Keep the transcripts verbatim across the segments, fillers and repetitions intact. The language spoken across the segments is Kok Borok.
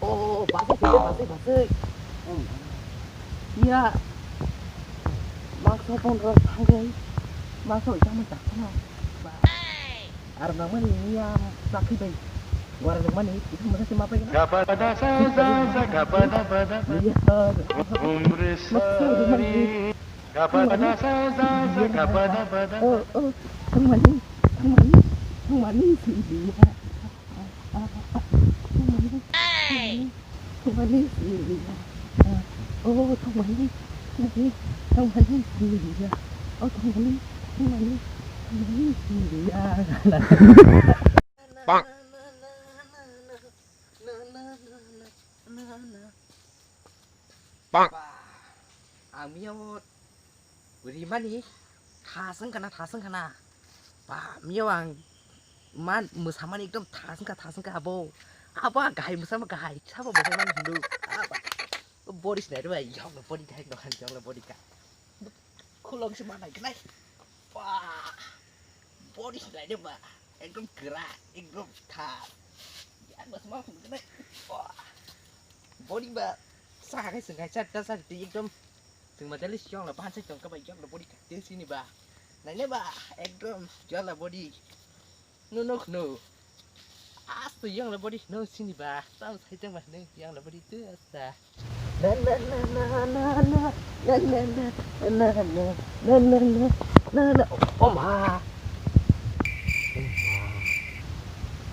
Oh, basai sini, basai, basai. Iya. Makso pon ro thangai. Makso jama tak na. Ar nangmani iya sakhi bai. War nangmani itu masa sih mapai na. Gapada sa sa sa gapada pada. Iya. Umre sari. Gapada sa sa sa gapada pada. Oh, oh, tangmani, tangmani, tangmani sih dia. Tangmani sih dia. Oh, tangmani, tangmani, tangmani sih dia. Oh, tangmani, tangmani, tangmani sih dia. Bang. Bang. Ang miyao rimani thasung kana, thasung kana. Ba, miyao ang man musamani ekdom thasung ka, thasung ka abo. Abo ang kahai musama kahai, sabo musamani hindu. Aba. Body sinai ro, yong body kahai, no kan yong body ka. Khulong se manai khnai. Ba. Body sinai de ba. Ekdom kra, ekdom tha. Ya, bas ma khum khnai. Ba. Body ba. Sa hai sung hai chat ta sa ti ekdom. Sung ma dali siong la ban sa chong ka ba yong la body ka. Te sini ba. Nai ne ba. Ekdom yong la body. No, no, no. Asto yang le body no sini ba. Tang sai tang ba ne yang le body tu asta. Na na na na na na. Na na na na na na. Na na na na na. Oh ma.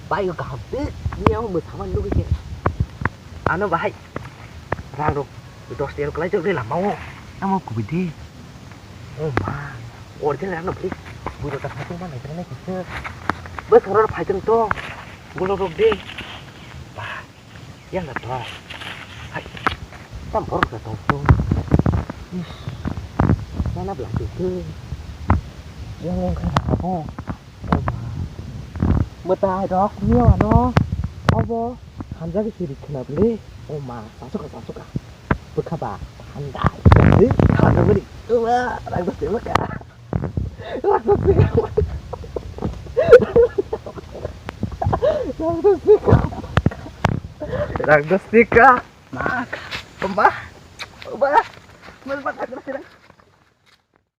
Bai ko kaham tu. Ni ang mo saman lu ke. Ano bahai. Rang rok. Dos tiar kelai tu lama o. Amo kubidi. Oh ma, order ano beli. Bujo ta phatung ma nai nai kisa. Bas horor phatung to. Gulo rok de. Ba, yang na to. Hai. Tam borok ta tong to. Is. Mana bela tu ke. Yang yang kha na bo. Mwtai rok mia ano obo hamjagwi siri khwna bwle. O ma, sasuka, sasuka. Bwkha ba thandai. Ei, thandai bwrwi. O ma, rang dos tengma ka. Rang dos tengma. Rang dos tengma. Rang dos tengma. Ma, o ma, o ma. Ma, ma, ma, ma, ma.